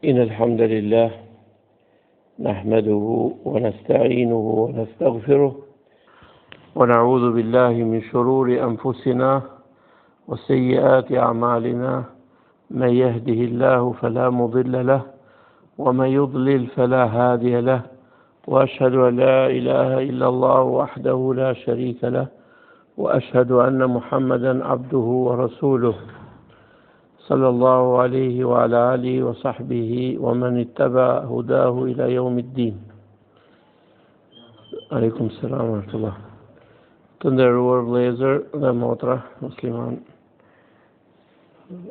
إن الحمد لله نحمده ونستعينه ونستغفره ونعوذ بالله من شرور أنفسنا وسيئات أعمالنا من يهده الله فلا مضل له ومن يضلل فلا هادي له وأشهد أن لا إله إلا الله وحده لا شريك له وأشهد أن محمدا عبده ورسوله صلى الله عليه وعلى آله وصحبه ومن اتبع هداه إلى يوم الدين عليكم السلام ورحمة الله Të nderuar vëllezër dhe motra musliman,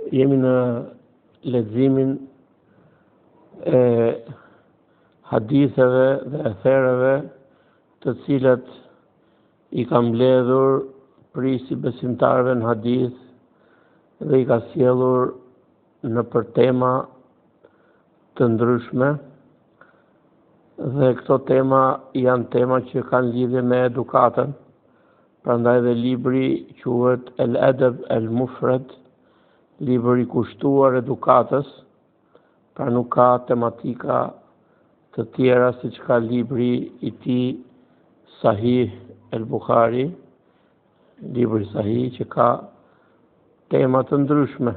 jemi në leximin e haditheve dhe ethereve të cilat i ka mbledhur prijësi i besimtarëve në hadith dhe i ka sjellur nëpër tema të ndryshme dhe këto tema janë tema që kanë lidhje me edukatën prandaj dhe libri quhet El Edeb El Mufred libër i kushtuar edukatës Pra nuk ka tematika të tjera siç ka libri i tij Sahih El Bukhari, libri Sahih që ka tema të ndryshme.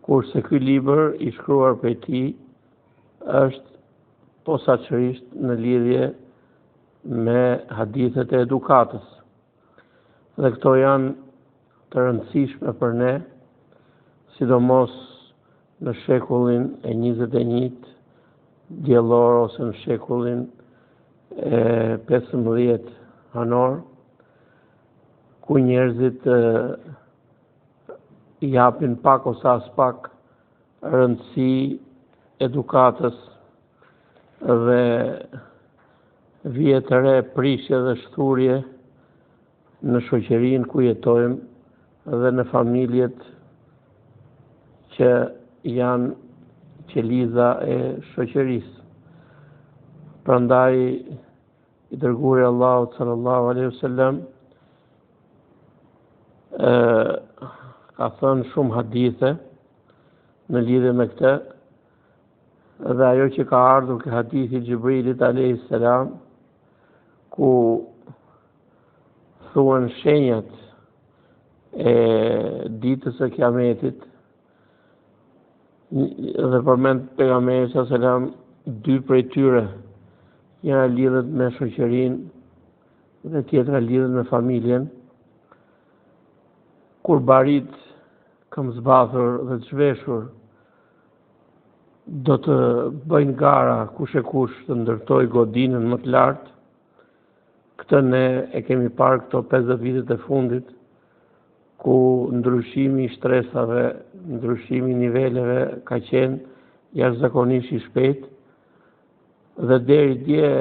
Kurse ky libër i shkruar prej tij është posaçërisht në lidhje me hadithet e edukatës. Dhe këto janë të rëndësishme për ne, sidomos në shekullin e 21 diellor ose në shekullin e 15 hanor, ku njerëzit japin pak ose aspak rëndësi edukatës dhe vihet re prishje dhe shthurje në shoqërinë ku jetojmë dhe në familjet që janë qeliza e shoqërisë. Prandaj i dërguari i Allahut sallallahu alaihi wasallam ka thënë shumë hadithe në lidhje me këtë dhe ajo që ka ardhur ke hadithi i Xhibrilit alayhis salam ku thuhen shenjat e ditës së Kiametit dhe përmend pejgamberi sallallahu alaihi wasallam dy prej tyre njëra lidhet me shoqërinë dhe tjetra lidhet me familjen kur barinjtë këmbëzbathur dhe të zhveshur do të bëjnë gara kush e kush të ndërtojë godinën më të lartë. Këtë ne e kemi parë këto 50 vitet e fundit, ku ndryshimi i shtresave, ndryshimi i niveleve ka qenë jashtëzakonisht i shpejtë dhe deri dje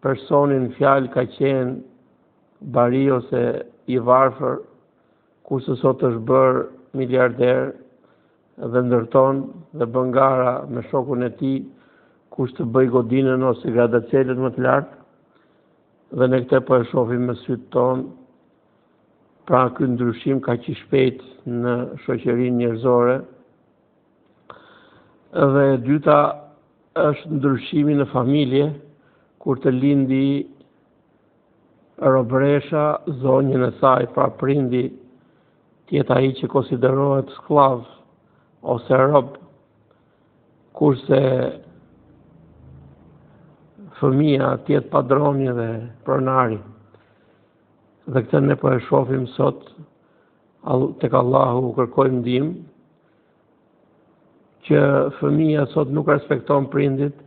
personi në fjalë ka qenë bari ose i varfër, kurse sot është bërë miliarder dhe ndërton dhe bën gara me shokun e tij kush të bëjë godinën ose gradaçelën më të lartë dhe ne këtë po e shohim me sytë tonë pra ky ndryshim kaq i shpejtë në shoqërinë njerëzore dhe e dyta është ndryshimi në familje kur të lindi robëresha zonjën e saj pra prindi të jetë ai që konsiderohet skllav ose rob, kurse fëmija të jetë padroni dhe pronari. Dhe këtë ne po e shohim sot tek Allahu kërkojmë ndihmë që fëmija sot nuk respekton prindit,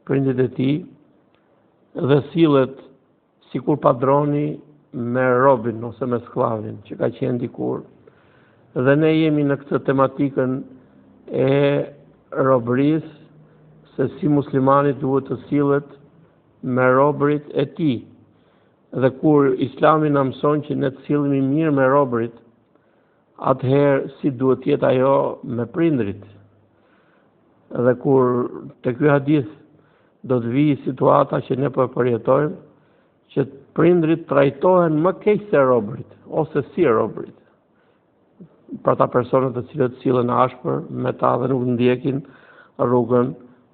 prindit e tij dhe sillet Sikur padroni me robin ose me skllavin që ka qenë dikur. Dhe ne jemi në këtë tematikën e robërisë se si muslimani duhet të sillet me robërit e tij. Dhe kur Islami na mëson që ne të sillemi mirë me robërit, atëherë si duhet të jetë ajo me prindërit. Dhe kur te ky hadith do të vijë situata që ne po e përjetojmë, që prindërit trajtohen më keq se robërit, ose si robërit. Për ata persona të cilët sillen ashpër me ta dhe nuk ndjekin. rrugën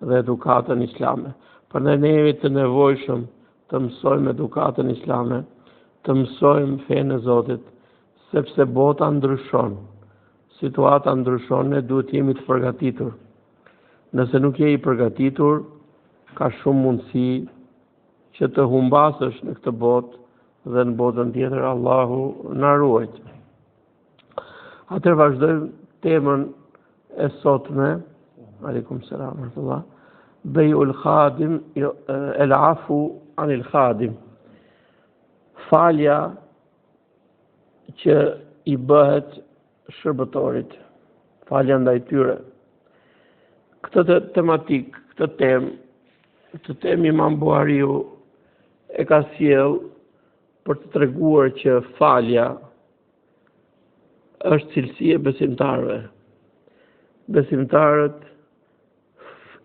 dhe edukatën islame. Prandaj ne jemi të nevojshëm të mësojmë edukatën islame, të mësojmë fenë e Zotit, sepse bota ndryshon, situata ndryshon, ne duhet të jemi të përgatitur. Nëse nuk je i përgatitur, ka shumë mundësi që të humbasësh në këtë botë dhe në botën tjetër Allahu na ruajt. Atëherë vazhdojmë temën e sotme, alejkum selam rahmetullah, bejul khadim, jo, el afu anil khadim, falja që i bëhet shërbëtorit, falja ndaj tyre. Këtë të tematikë, këtë temë, këtë temë Imam Buhariu e ka sjellë për të treguar që falja është cilësi e besimtarëve. Besimtarët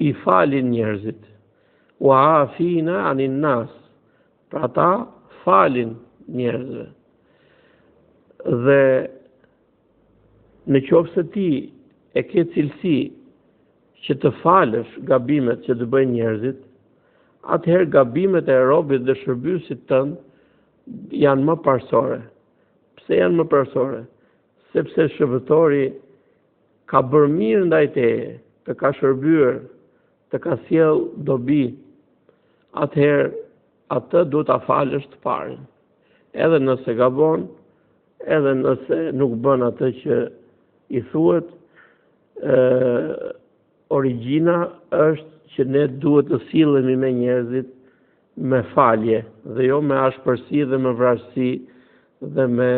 i falin njerëzit. Wa afina anin nas. Pra ata falin njerëzve. Dhe në qoftë se ti e ke cilësi që të falësh gabimet që të bëjnë njerëzit, atëherë gabimet e robit dhe shërbyesit tënd janë më parësore. Pse janë më parësore? Sepse shërbëtori ka bërë mirë ndaj teje, të ka shërbyer, të ka sjellë dobi, atëherë atë duhet ta falësh të parin. Edhe nëse gabon, edhe nëse nuk bën atë që i thuhet, ë origjina është që ne duhet të sillemi me njerëzit me falje dhe jo me ashpërsi dhe me vrazhdësi dhe me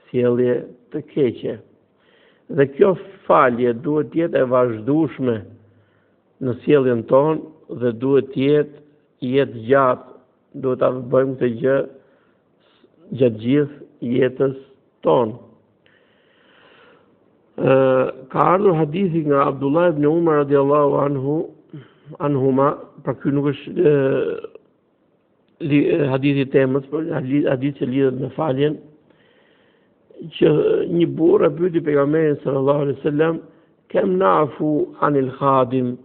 sjellje të keqe. Dhe kjo falje duhet të jetë e vazhdueshme në sjelljen tonë dhe duhet të jetë jetëgjatë, duhet ta bëjmë këtë gjë gjatë gjithë jetës tonë. Ë ka ardhur hadithi nga Abdullah ibn Umar radiallahu anhu anhuma, pra ky nuk është li, hadithi i temës, por hadith që lidhet me faljen, që një burrë e pyeti pejgamberin sallallahu alaihi wasallam, kem nafu anil khadim,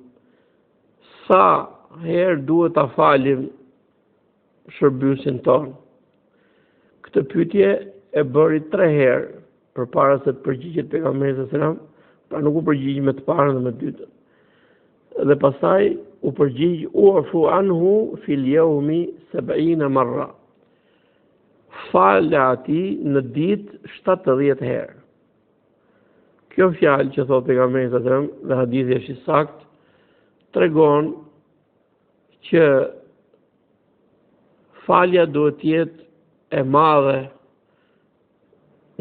sa herë duhet ta falim shërbyesin tonë? Këtë pyetje e bëri tre herë përpara se të përgjigjet pejgamberi sallallahu alaihi wasallam, pra nuk u përgjigj me të parën dhe me të dytën. Dhe pastaj u përgjigj u'fu anhu fil yawmi 70 marra. Falja atij në ditë 70 herë. Kjo fjalë që thotë pejgamberi sallallahu alaihi wasallam dhe hadithi është i saktë, tregon që falja duhet të jetë e madhe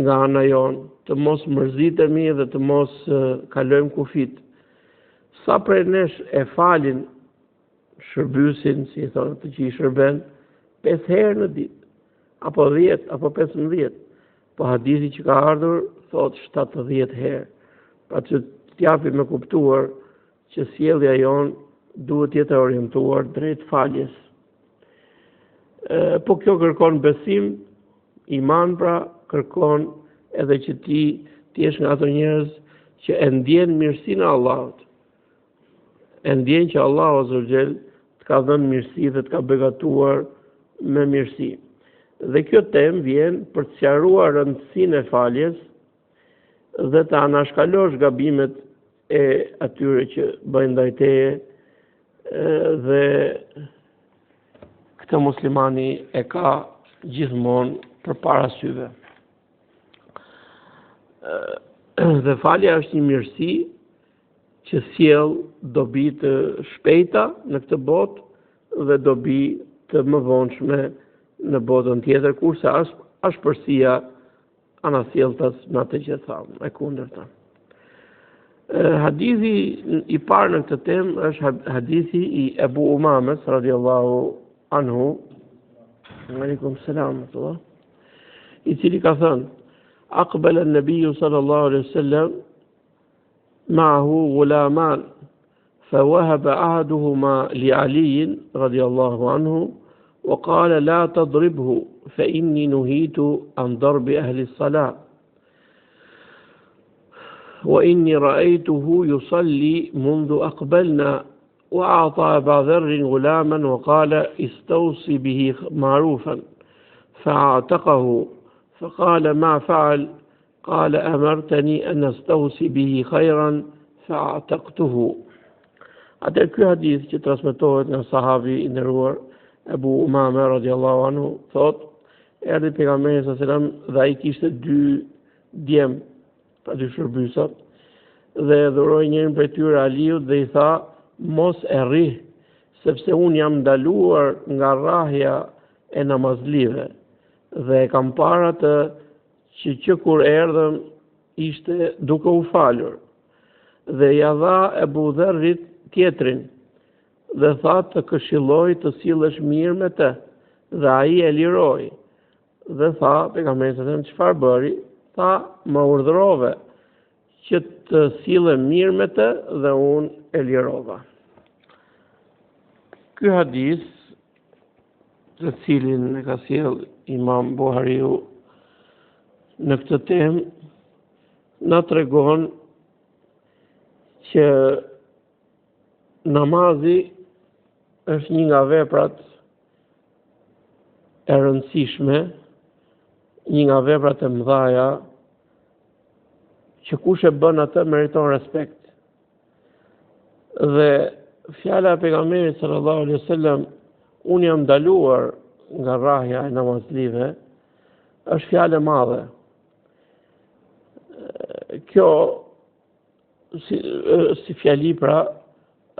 nga ana jonë, të mos mërzitemi dhe të mos kalojmë kufijtë. Sa prej nesh e falin shërbyesin, si i thonë, atë që i shërben, 5 herë në ditë, apo 10, apo 15, po hadithi që ka ardhur, thotë 70 herë. Pra që të japim me kuptuar që sjellja jonë duhet të jetë e orientuar drejt faljes. E, po kjo kërkon besim, iman pra, kërkon edhe që ti të jesh nga ato njerëz që e ndjen mirësinë e Allahut. E ndjen që Allahu Azza wa Jall të ka dhënë mirësi dhe të ka begatuar me mirësi. Dhe kjo temë vjen për të sqaruar rëndësinë e faljes dhe të anashkalosh gabimet e atyre që bëjnë ndaj teje dhe këtë muslimani e ka gjithmonë përpara syve. Dhe falja është një mirësi që sjell dobi të shpejta në këtë botë dhe dobi të mëvonshme në botën tjetër, kurse ashpërsia anasjelltas me atë që thamë, e kundërta. Hadithi i parë në këtë temë është hadithi i Ebu Umames radiallahu anhu, alejkum selam, i cili ka thënë, Aqbala an-nabiyyu sallallahu alaihi wasallam ma'ahu ghulaman فوهب أحدهما لعلي رضي الله عنه وقال لا تضربه فإني نهيت عن ضرب أهل الصلاة. Wa inni ra'aytuhu yusalli mundhu aqbalna wa a'ta Aba Dharrin ghulaman wa qala istawsi bihi ma'rufan fa'ataqahu فقال ما فعل قال أمرتني أن أستوصي به خيرا فأعتقته Atëherë ky hadith që transmetohet nga sahabi i nderuar Ebu Umame radiallahu anhu thotë erdhi pejgamberi sallallahu alajhi wasallam dhe ai kishte dy djem pra dy shërbysa dhe e dhuroi njërin prej tyre Aliut dhe i tha mos e rrih sepse unë jam ndaluar nga rrahja e namazlive dhe e kam parë atë që që kur erdhëm ishte duke u falur dhe ia dha Ebu Dherrit tjetrin dhe tha të këshilloj të sillesh mirë me të dhe ai e liroi dhe tha pejgamberi sallallahu alajhi wasallam çfarë bëri tha më urdhërove që të sillem mirë me të dhe unë e lirova ky hadith të cilin e ka sjellë Imam Buhariu në këtë temë, na tregon që namazi është një nga veprat e rëndësishme, një nga veprat e mëdhaja, që kush e bën atë meriton respekt. Dhe fjala e pejgamberit sallallahu alaihi wasallam, unë jam ndaluar nga rrahja e namazlive, është fjalë e madhe. Kjo si, si fjali pra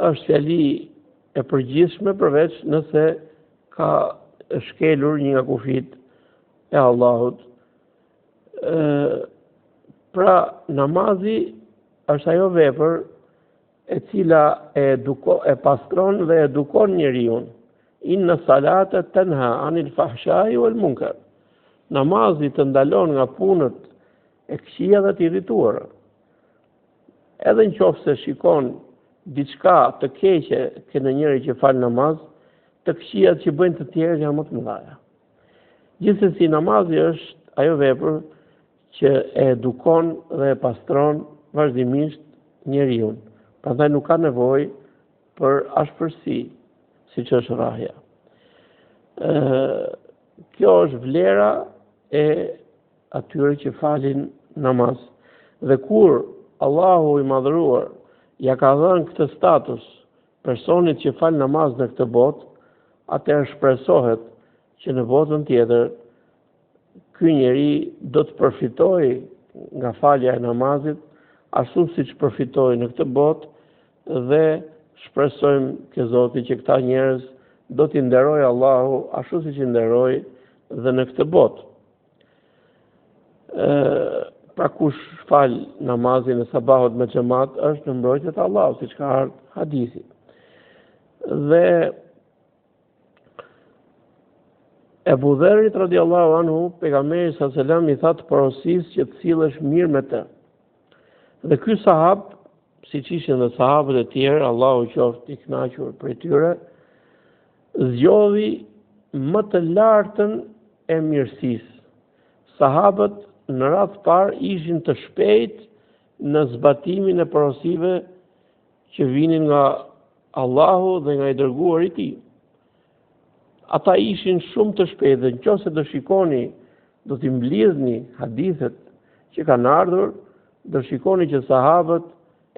është fjali e përgjithshme përveç nëse ka shkelur një nga kufijtë e Allahut. Ë pra namazi është ajo vepër e cila e eduko, e pastron dhe edukon njeriun. Inna salata tanha anil fahshai wal munkar. Namazi të ndalon nga punët e këqija dhe të irrituara. Edhe në qoftë se shikon diçka të keqe ke ndonjëri që fal namaz, të këqijat që bëjnë të tjerët janë më të mëdha. Gjithsesi namazi është ajo vepër që e edukon dhe e pastron vazhdimisht njeriun. Prandaj nuk ka nevojë për ashpërsi, siç është rrahja. Ë kjo është vlera e atyre që falin namaz. Dhe kur Allahu i madhëruar ia ka dhënë këtë status personit që fal namaz në këtë botë, atëherë shpresohet që në botën tjetër ky njeri do të përfitojë nga falja e namazit, ashtu siç përfitoi në këtë botë dhe shpresojmë ke Zoti që këta njerëz do t'i nderojë Allahu ashtu siç i nderoi dhe në këtë botë. Ë pra kush fal namazin e sabahut me xhamat është në mbrojtje të Allahut, siç ka ardhur hadithi. Dhe Ebu Dherrit radiallahu anhu, pejgamberi sallallahu alajhi wasallam i tha të porosis që të sillesh mirë me të. Dhe ky sahab, siç ishin dhe sahabët e tjerë, Allahu qoftë i kënaqur prej tyre, zgjodhi më të lartën e mirësisë. Sahabët në radhë të parë ishin të shpejtë në zbatimin e porosive që vinin nga Allahu dhe nga i dërguari i tij. Ata ishin shumë të shpejtë dhe në qoftë se do shikoni, do t'i mblidhni hadithet që kanë ardhur, do shikoni që sahabët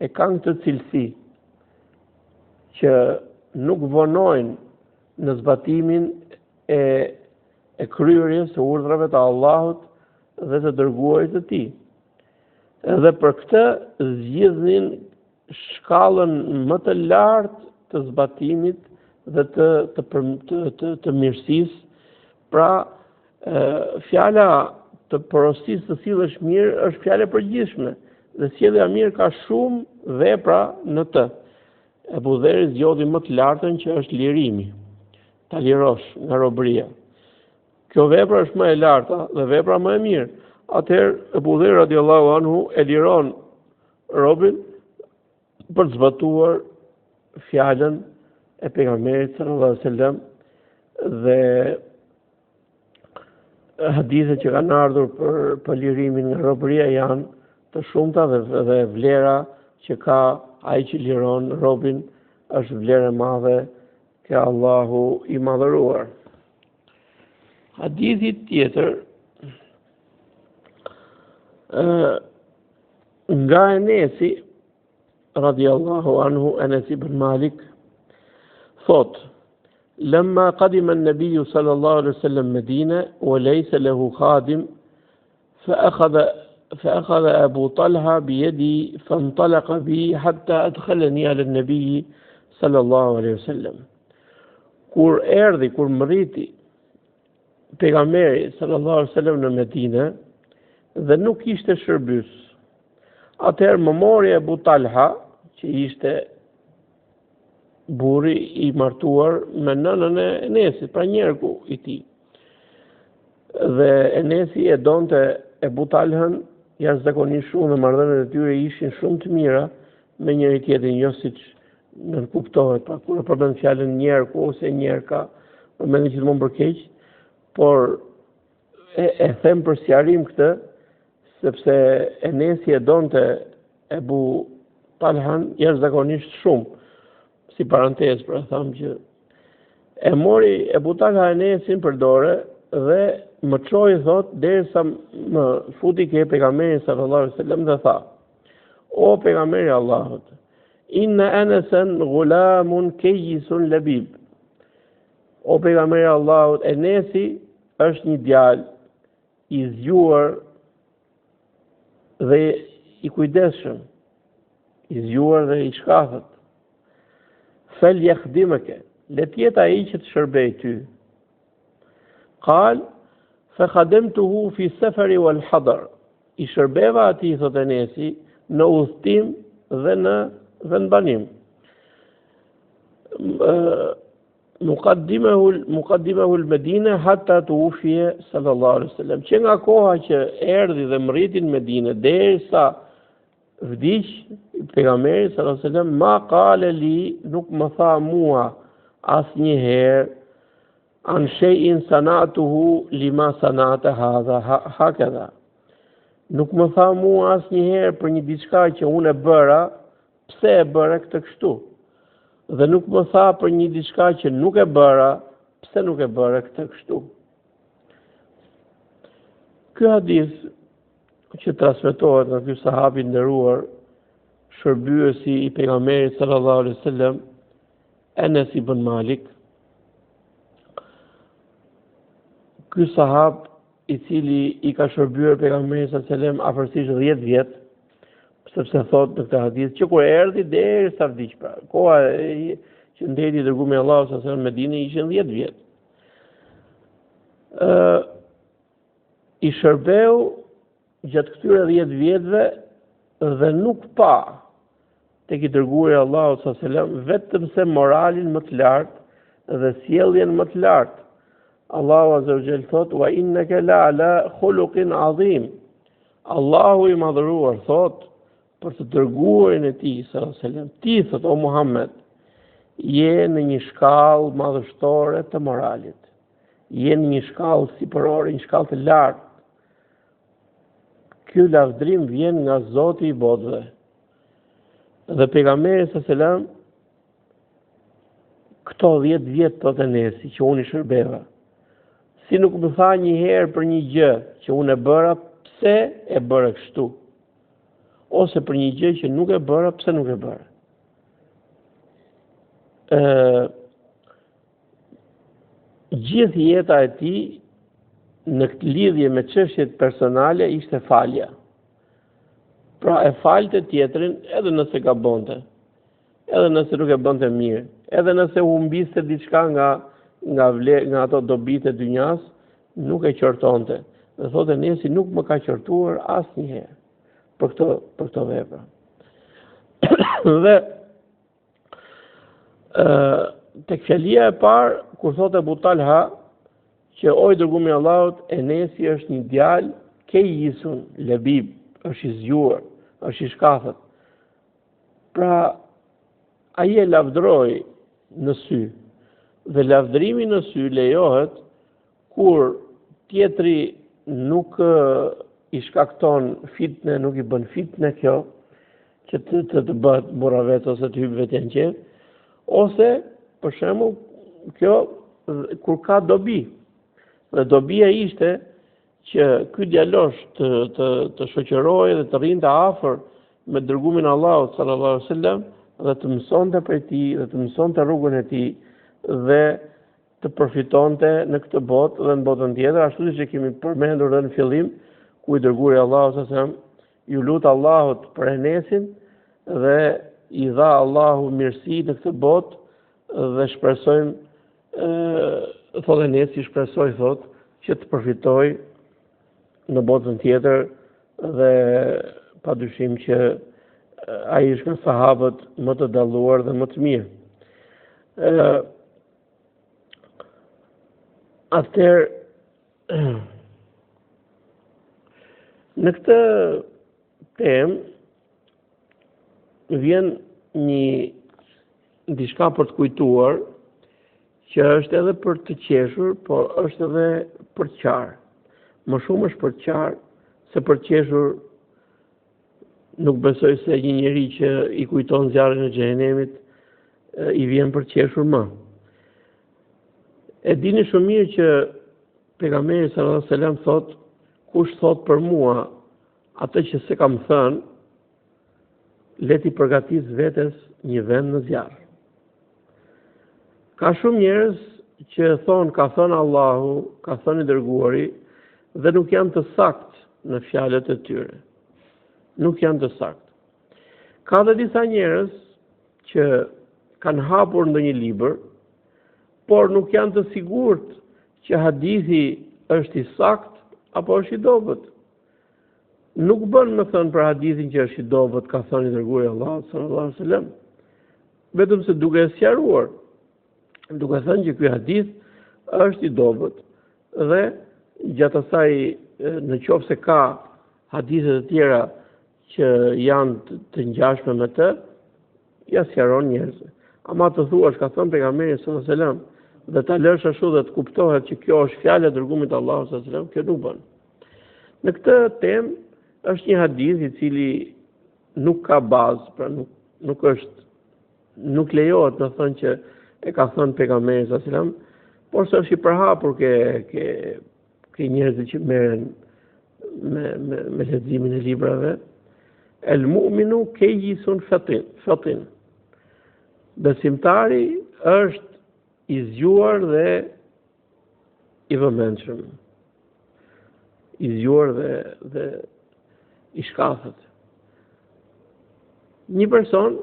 e kanë këtë cilësi, që nuk vonojnë në zbatimin e, e kryerjes së urdhrave të Allahut dhe të dërguarit të tij. Edhe për këtë zgjidhnin shkallën më të lartë të zbatimit dhe të të të të, të mirësisë. Pra, e, fjala të porosis të sillesh mirë është fjalë e përgjithshme dhe sjellja mirë ka shumë vepra në të. Ebu Dheri zgjodhi më të lartën që është lirimi, ta lirosh nga robëria. Kjo vepra është më e larta dhe vepra më e mirë. Atëherë Ebu Dheri radiallahu anhu e liron robin për të zbatuar fjalën e pejgamberit sallallahu alajhi wasallam dhe hadithet që kanë ardhur për për lirimin nga robëria janë të shumta dhe, dhe vlera që ka ai që liron robin është vlerë e madhe ke Allahu i madhëruar. Hadithi tjetër ë nga Enesi radiallahu anhu Enes ibn Malik thotë لما قدم النبي صلى الله عليه وسلم مدينة وليس له خادم فأخذ فأخذ أبو طلحة بيدي فانطلق بي حتى أدخلني على النبي صلى الله عليه وسلم Kur erdhi, kur mriti pejgamberi sallallahu alaihi wasallam në Medinë dhe nuk kishte shërbyes. Atëherë më mori Ebu Talha, që ishte burri i martuar me nënën e Enesit, pra njerku i tij. Dhe Enesi e donte Ebu Talhën jashtëzakonisht shumë dhe marrëdhëniet e tyre ishin shumë të mira me njëri tjetrin, jo siç nënkuptohet, pra kur e përmend fjalën njerku ose njerka, përmendet gjithmonë për keq, por e, e them për sqarim këtë, sepse Enesi e donte Ebu Talhan jashtëzakonisht shumë, si parantezë, pra thamë që e mori Ebu Talha Enesin për dore dhe më çoi thotë derisa më futi ke pejgamberi sallallahu alaihi wasallam dhe tha O pejgamberi i Allahut inna Enesan gulamun kejisun lebib O pejgamberi i Allahut Enesi është një djalë i zgjuar dhe i kujdesshëm, i zgjuar dhe i shkathët. Fel jekhdimeke, le të jetë ai që të shërbejë ty. Kal, fe khademtuhu fi seferi wal hadar. I shërbeva atij, thotë Enesi, në udhëtim dhe në vendbanim. Muqaddimehu muqaddimehu al-Medine hatta tuwfiya sallallahu alaihi wasallam. Që nga koha që erdhi dhe mrriti në Medinë derisa vdiq pejgamberi sallallahu alaihi wasallam ma qale li nuk më tha mua asnjëherë an shay'in sanatuhu lima sanata hadha hakadha. Nuk më tha mua asnjëherë për një diçka që unë e bëra Pse e bëre këtë kështu? Dhe nuk më tha për një diçka që nuk e bëra, pse nuk e bëre këtë kështu? Ky hadith që transmetohet nga ky sahab i nderuar, shërbyesi i pejgamberit sallallahu alaihi wasallam, Enes ibn Malik, ky sahab i cili i ka shërbyer pejgamberit sallallahu alaihi wasallam afërsisht 10 vjet, sepse thotë në këtë hadith që kur erdhi derisa vdiq pra, koha e, që ndejti i dërguari i Allahut sallallahu alaihi wasallam në Medinë ishin 10 vjet. Ë i shërbeu gjatë këtyre 10 vjetëve dhe nuk pa tek i dërguari i Allahut sallallahu alaihi wasallam vetëm se moralin më të lartë dhe sjelljen më të lartë. Allahu azza wa jall thotë wa innaka la ala khuluqin azim. Allahu i madhëruar thotë për të dërguarin e tij sallallahu alaihi wasallam, ti thotë o Muhammed, je në një shkallë madhështore të moralit. Je në një shkallë sipërore, një shkallë të lartë. Ky lavdrim vjen nga Zoti i botëve. Dhe pejgamberi sallallahu alaihi wasallam këto 10 vjet thotë Enesi që unë i shërbeva. Si nuk më tha një herë për një gjë që unë e bëra, pse e bëre kështu? Ose për një gjë që nuk e bëra, pse nuk e bëra? Ë gjithë jeta e tij në këtë lidhje me çështjet personale ishte falja. Pra e falte tjetrin edhe nëse gabonte, edhe nëse nuk e bënte mirë, edhe nëse humbiste diçka nga nga vle, nga ato dobitë e dynjas, nuk e qortonte. Dhe thotë Enesi nuk më ka qortuar asnjëherë për këto për këto vepra. dhe ë tek fjalia e parë kur thotë Ebu Talha që o i dërgumi i Allahut Enesi është një djalë kejisun lebib, është i zgjuar, është i shkathët. Pra ai e lavdëroi në sy dhe lavdërimi në sy lejohet kur tjetri nuk. i shkakton fitne, nuk i bën fitne kjo, që të të, të bëhet murravet ose të hypë vetja në qejf, ose për shembull kjo kur ka dobi. Dhe dobia ishte që ky djalosh të të të shoqërohej dhe të rrinte afër me të dërgumin e Allahut sallallahu alaihi wasallam dhe të mësonte prej tij dhe të mësonte rrugën e tij dhe të përfitonte në këtë botë dhe në botën tjetër, ashtu siç e kemi përmendur edhe në fillim, ku i dërguari i Allahut sallallahu alaihi wasallam iu lut Allahut për Enesin dhe i dha Allahu mirësi në këtë botë dhe shpresojmë thotë Enesi shpresoj thotë që të përfitoj në botën tjetër dhe pa dyshim që ai është nga sahabët më të dalluar dhe më të mirë. Ë Atëherë në këtë temë vjen një diçka për të kujtuar që është edhe për të qeshur, por është edhe për të qarë. Më shumë është për të qarë se për të qeshur nuk besoj se një njeri që i kujton zjarrin e xhehenemit i vjen për të qeshur më. E dini shumë mirë që pejgamberi sallallahu alajhi wasallam thotë kush thotë për mua atë që s'e kam thënë, le t'i përgatisë vetes një vend në zjarr. Ka shumë njerëz që thonë ka thënë Allahu, ka thënë i dërguari dhe nuk janë të saktë në fjalët e tyre. Nuk janë të saktë. Ka dhe disa njerëz që kanë hapur ndonjë libër, por nuk janë të sigurt që hadithi është i saktë apo është i dobët. Nuk bën me thënë për hadithin që është i dobët, ka thënë i dërguari i Allahut sallallahu alaihi wasallam, vetëm se duke e sqaruar, duke thënë që ky hadith është i dobët dhe gjatë asaj në qoftë se ka hadithe të tjera që janë të ngjashme me të, ia sqaron njerëzve. Ama të thuash ka thënë pejgamberi sallallahu alajhi wasallam dhe ta lësh ashtu dhe të kuptohet që kjo është fjalë e dërgumit të Allahut sallallahu alajhi wasallam, kjo nuk bën. Në këtë temë është një hadith i cili nuk ka bazë, pra nuk nuk është nuk lejohet me thënë që e ka thënë pejgamberi sallallahu alajhi wasallam, por se është i përhapur ke ke ke njerëzit që merren me me me leximin e librave. El mu'minu kejjisun fatin, fatin. Besimtari është i zgjuar dhe i vëmendshëm. I zgjuar dhe dhe i shkathët. Një person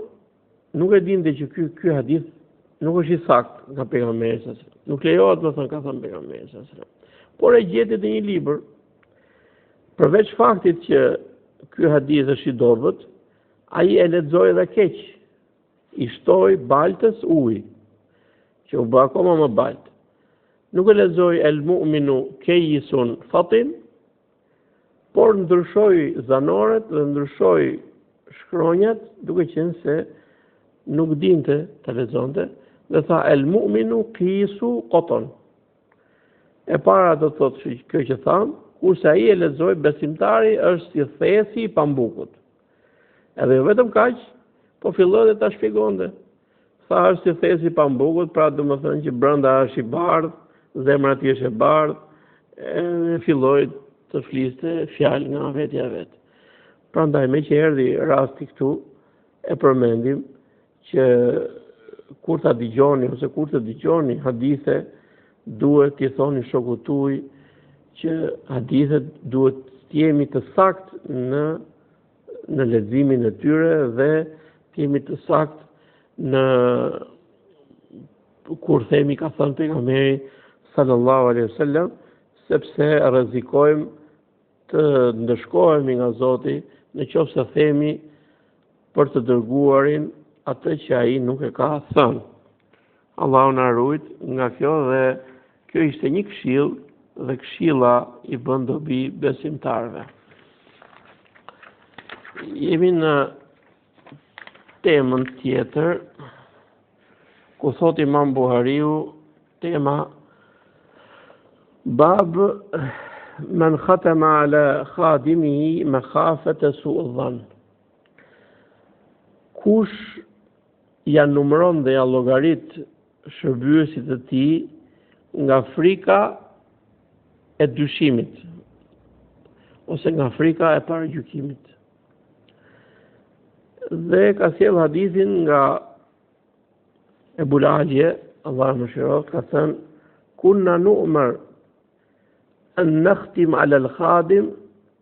nuk e dinte që ky ky hadith nuk është i saktë nga pejgamberi sa selam. Nuk lejohet me thënë ka thënë pejgamberi sa selam. Por e gjeti te një libër. Përveç faktit që ky hadith është i dobët, ai e lexoi edhe keq. I shtoi baltës ujë, që u bë akoma më baltë. Nuk e lexoi el mu'minu kejisun fatin, por ndryshoi zanoret dhe ndryshoi shkronjat duke qenë se nuk dinte ta lexonte dhe tha el mu'minu kisu koton. E para do të thotë kjo që thamë, kurse ai e lexoi besimtari është si thesi i pambukut. Edhe jo vetëm kaq, po filloi dhe ta shpjegonte. Tha është si thesi i pambukut, pra domethënë që brenda është i bardhë, zemra e tij është e bardhë, edhe filloi të fliste fjalë nga vetja e vet. Prandaj meqë erdhi rasti këtu, e përmendim që kur ta dëgjoni ose kur të dëgjoni hadithe, duhet t'i thoni shokut tuaj që hadithet duhet të jemi të saktë në në leximin e tyre dhe të jemi të saktë në kur themi ka thënë pejgamberi sallallahu alaihi wasallam sepse rrezikojmë të ndëshkohemi nga Zoti në qoftë se themi për të dërguarin atë që ai nuk e ka thënë. Allahu na rujt nga kjo dhe kjo ishte një këshillë dhe këshilla i bën dobi besimtarëve. Jemi në temën tjetër ku thotë Imam Buhariu tema Bab. Men khatama ala khadimihi mekhafete su'i dhann. Kush ja numëron dhe ja llogarit shërbyesit të tij nga frika e dyshimit ose nga frika e paragjykimit. Dhe ka sjell hadithin nga Ebul Alije, Allahu e mëshiroftë, ka thënë kunna nu'mer an nakhtim ala al-khadim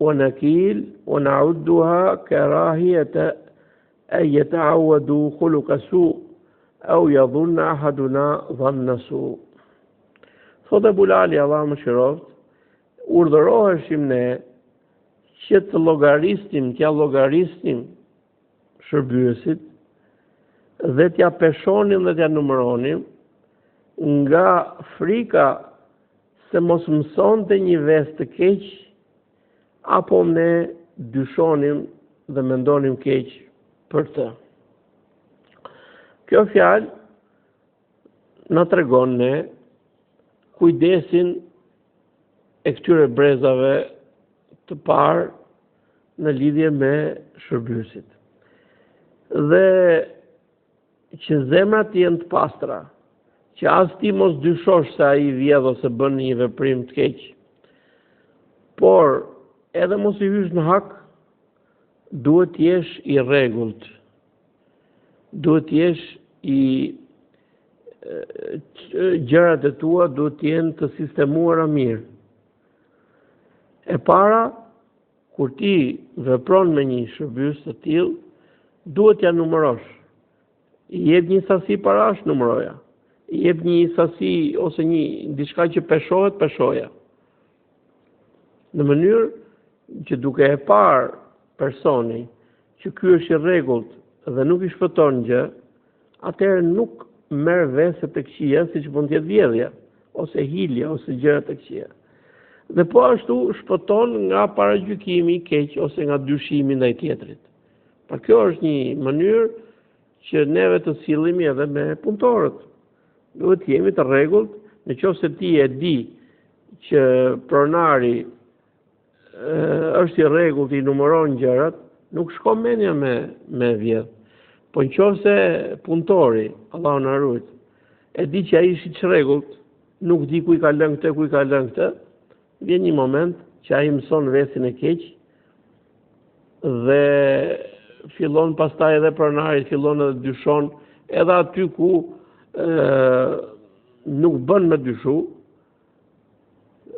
wa nakil wa na'udduha karahiyata an yata'awwadu khuluqa su aw yadhunna ahaduna dhanna su. Thotë Ebul Alije, Allahu e mëshiroftë, urdhëroheshim ne që të llogarisnim, t'ia llogarisnim shërbyesit dhe t'ia peshonim dhe t'ia numëronim nga frika se mos mësonte një ves të keq apo ne dyshonim dhe mendonim keq për të. Kjo fjalë na tregon ne kujdesin e këtyre brezave të parë në lidhje me shërbyesit. Dhe që zemrat të jenë të pastra, që as ti mos dyshosh se ai vjedh ose bën një veprim të keq. Por edhe mos i hysh në hak, duhet të jesh i rregullt. Duhet të jesh i gjërat e tua duhet të jenë të sistemuara mirë. E para, kur ti vepron me një shërbyes të tillë, duhet t'ia numërosh. I jep një sasi parash, numëroja. I jep një sasi ose një diçka që peshohet, peshoja. Në mënyrë që duke e parë personi që ky është i rregullt dhe nuk i shpëton gjë, atëherë nuk merr vese të këqija siç mund të jetë vjedhja ose hilja ose gjëra të këqija. Dhe po ashtu shpëton nga paragjykimi i keq ose nga dyshimi ndaj tjetrit. Pra kjo është një mënyrë që neve të sillemi edhe me punëtorët. Duhet të jemi të rregullt, në qoftë se ti e di që pronari është i rregullt, i numëron gjërat, nuk shkon mendja me me vjedh. Po në qoftë se punëtori, Allahu na ruajt, e di që ai është i çrregullt, nuk di ku i ka lënë këtë, ku i ka lënë këtë, vjen një moment që ai mëson vesin e keq dhe fillon pastaj edhe pronari fillon edhe dyshon edhe aty ku ë nuk bën me dyshu,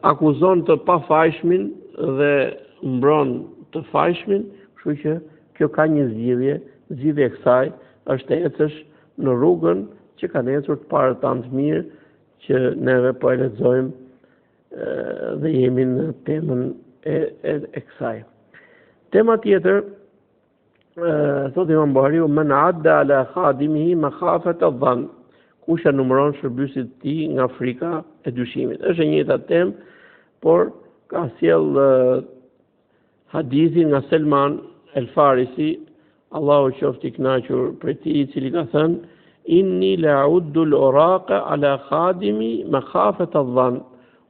akuzon të pafajshmin dhe mbron të fajshmin, kështu që kjo ka një zgjidhje, zgjidhja e kësaj është të ecësh në rrugën që kanë ecur të parët tanë të mirë, që neve po e lexojmë dhe jemi në temën e, e, e kësaj. Tema tjetër Thotë Imam Buhariu, men adda ala khadimihi mekhafete dhann, kush ia numëron shërbyesit të tij nga frika e dyshimit. Është e njëjta temë, por ka sjell hadithin nga Selman El Farisi, Allahu qoftë i kënaqur prej tij, i cili ka thënë, inni la a'uddu al-uraqa ala khadimi mekhafete dhann.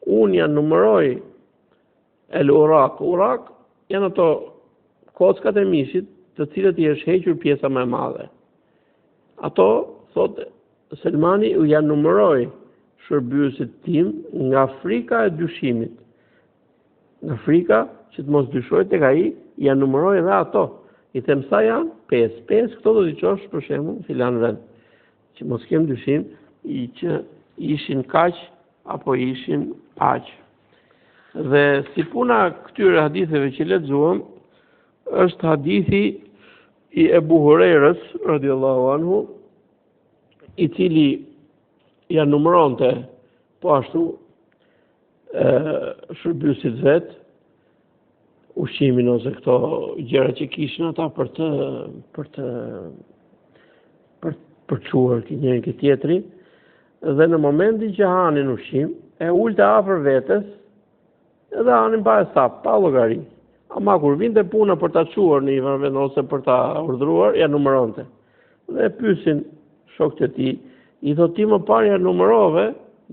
Unë ia numëroj El urak, urak janë ato kockat e mishit të cilët i është hequr pjesa më e madhe. Ato, thotë Selmani, u ia numëroj shërbyesit tim nga frika e dyshimit. Nga frika që të mos dyshoj tek ai, ia numëroj edhe ato. I them sa janë? 5. 5 këto do t'i çosh për shembull filan vend. Që mos kem dyshim i që ishin kaq apo ishin aq. Dhe si puna këtyre haditheve që lexuam, është hadithi i Ebu Hurejrës, radiallahu anhu, i cili ia numëronte po ashtu shërbyesit vet, ushqimin ose këto gjëra që kishin ata për të për të për përçuar ke njëri ke tjetri dhe në momentin që hanin ushqim e ulte afër vetes edhe hanin pa hesap, pa llogari. Ama kur vinte puna për ta çuar në një vend ose për ta urdhëruar, ia numëronte. Dhe e pyesin shokët e tij, i thotë ti më parë ia numërove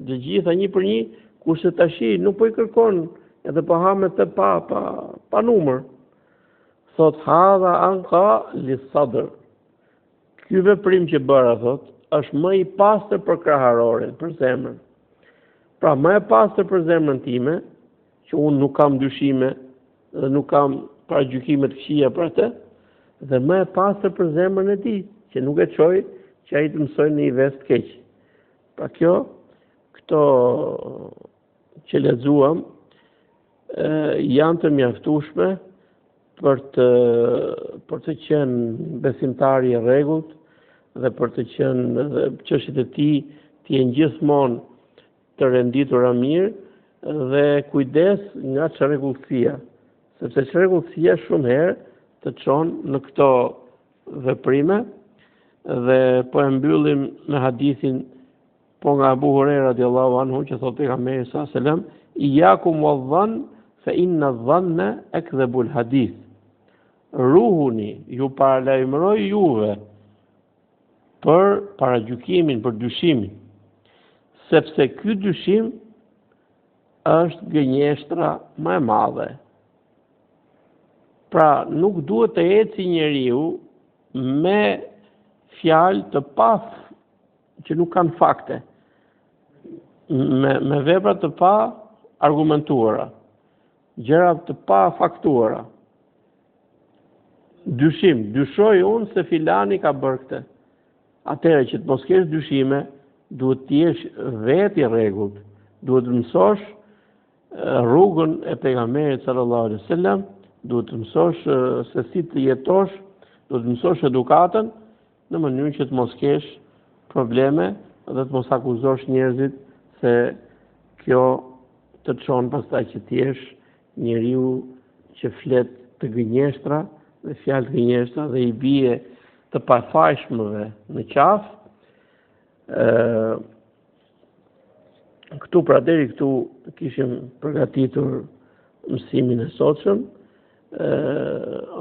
të gjitha një për një, kurse tashi nuk po i kërkon. Edhe po ha me të pa pa pa numër. Thot hadha anka li sadr. Ky veprim që bëra thot është më i pastër për kraharorin, për zemrën. Pra më e pastër për zemrën time, që unë nuk kam dyshime dhe nuk kam paragjykime të këqija për atë, dhe më e pastër për zemrën e tij, që nuk e çoj që ai të mësojë një ves të keq. Pra kjo, këto që lexuam, janë të mjaftueshme për të për të qenë besimtar i rregullt dhe për të qenë dhe çështjet e tij të jenë gjithmonë të renditura mirë dhe kujdes nga çrregullsia, sepse çrregullsia shumë herë të çon në këto veprime dhe po e mbyllim me hadithin po nga Abu Huraira radiallahu anhu që thotë pejgamberi sallallahu alajhi wasallam iyakum wadh-dhann fa inna adh-dhanna akdhabu al-hadith ruhuni ju paralajmëroj juve për paragjykimin, për dyshimin, sepse ky dyshim është gënjeshtra më e madhe. Pra, nuk duhet të eci njeriu me fjalë të pa që nuk kanë fakte, me, me vepra të pa argumentuara, gjëra të pa faktuara. Dyshim, dyshoj unë se filani ka bërë këtë. Atëherë që të mos kesh dyshime, duhet të jesh vetë i rregullt, duhet të mësosh rrugën e pejgamberit sallallahu alaihi wasallam, duhet të mësosh se si të jetosh, duhet të mësosh edukatën në mënyrë që të mos kesh probleme dhe të mos akuzosh njerëzit se kjo të çon pastaj që të jesh njeriu që flet të gënjeshtra dhe fjalë të gënjeshtra dhe i bie të pafajshmëve në qafë. Ë këtu pra deri këtu kishim përgatitur mësimin e sotshëm. Ë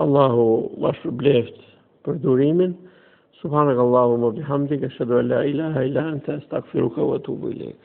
Allahu ua shpërbleftë për durimin. Subhanak Allahumma bihamdik ashhadu an la ilaha illa anta astaghfiruka wa atubu ilaik.